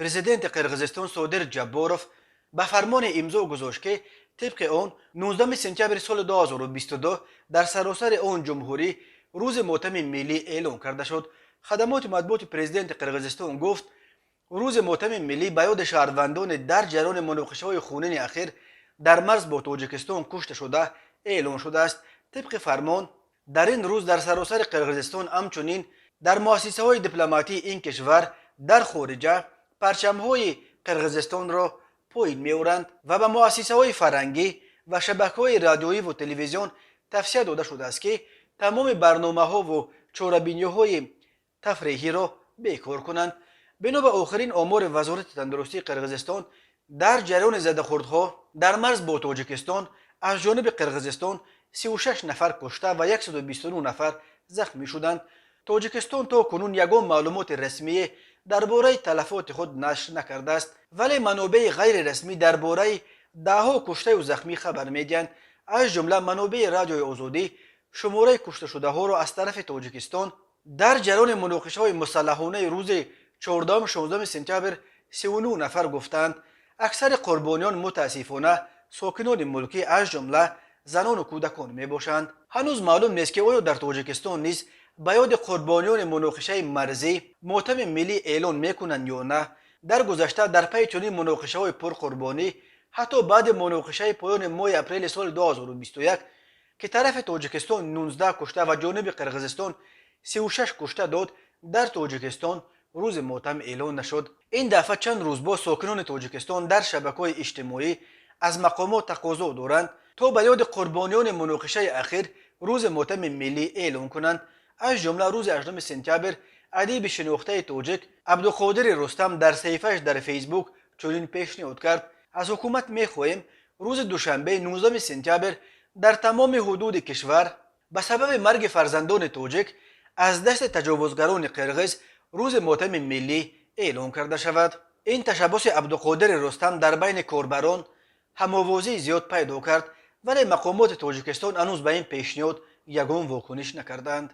Президенти Қирғизистон Содир Ҷабборов ба фармоне имзо гузошт, ки тибқи он 19 сентябри соли 2022 дар саросари он ҷумҳурӣ рӯзи мотами миллӣ эълон карда шуд. Хадамоти матбуоти президенти Қирғизистон гуфт, рӯзи мотами миллӣ ба ёди шаҳрвандони дар ҷараёни муноқишаҳои хунини ахир дар марз бо Тоҷикистон кушта шуда эълон шудааст. Тибқи фармон, дар ин рӯз дар саросари Қирғизистон, ҳамчунин дар муассисаҳои дипломатии ин кишвар дар хориҷа парчамҳои Қирғизистонро поин меоранд ва ба муассисаҳои фарҳангӣ ва шабакаҳои радиоиву телевизион тавсия дода шудааст, ки тамоми барномаҳову чорабиниҳои тафреҳиро бекор кунанд. Бино ба охирин омори Вазорати тандурустии Қирғизистон, дар ҷараёни задахӯрдҳо дар марз бо Тоҷикистон аз ҷониби Қирғизистон 36 нафар кушта ва 129 нафар захмӣ шуданд. Тоҷикистон то кунун ягон маълумоти расмие дар бораи талафоти худ нашр накардааст, вале манобеи ғайрирасмӣ дар бораи даҳҳо куштаю захмӣ хабар медиҳанд. Аз ҷумла манобеи Радиои Озодӣ шумораи кушташудаҳоро аз тарафи Тоҷикистон дар ҷараёни муноқишаҳои мусаллаҳонаи рӯзи 14-16 сентябр 39 нафар гуфтаанд. Аксари қурбониён, мутаассифона, сокинони мулкӣ, аз ҷумла занону кӯдакон мебошанд. Ҳанӯз маълум нест, ки оё дар Тоҷикистон низ ба ёди қурбониёни муноқишаи марзӣ мотами миллӣ эълон мекунанд ё на. Дар гузашта дар пайи чунин муноқишаҳои пурқурбонӣ, ҳатто баъди муноқишаи поёни моҳи апрели соли 2021, ки тарафи Тоҷикистон 19 кушта ва ҷониби Қирғизистон 36 кушта дод, дар Тоҷикистон рӯзи мотам эълон нашуд. Ин дафъа чанд рӯз боз сокинони Тоҷикистон дар шабакаҳои иҷтимоӣ аз мақомот тақозо доранд, то ба ёди қурбониёни муноқишаи ахир рӯзи мотами миллӣ эълон кунанд. Аз ҷумла рӯзи 8 сентябр адиби шинохтаи тоҷик Абдуқодири Рустам дар саҳифааш дар Фейсбук чунин пешниҳод кард: «Аз ҳукумат мехоҳем, рӯзи душанбе, 19 сентябр, дар тамоми ҳудуди кишвар ба сабаби марги фарзандони тоҷик аз дасти таҷовузгарони қирғиз рӯзи мотами миллӣ эълон карда шавад». Ин ташаббуси Абдуқодири Рустам дар байни корбарон ҳамовозии зиёд пайдо кард, вале мақомоти Тоҷикистон ҳанӯз ба ин пешниҳод ягон вокуниш накардаанд.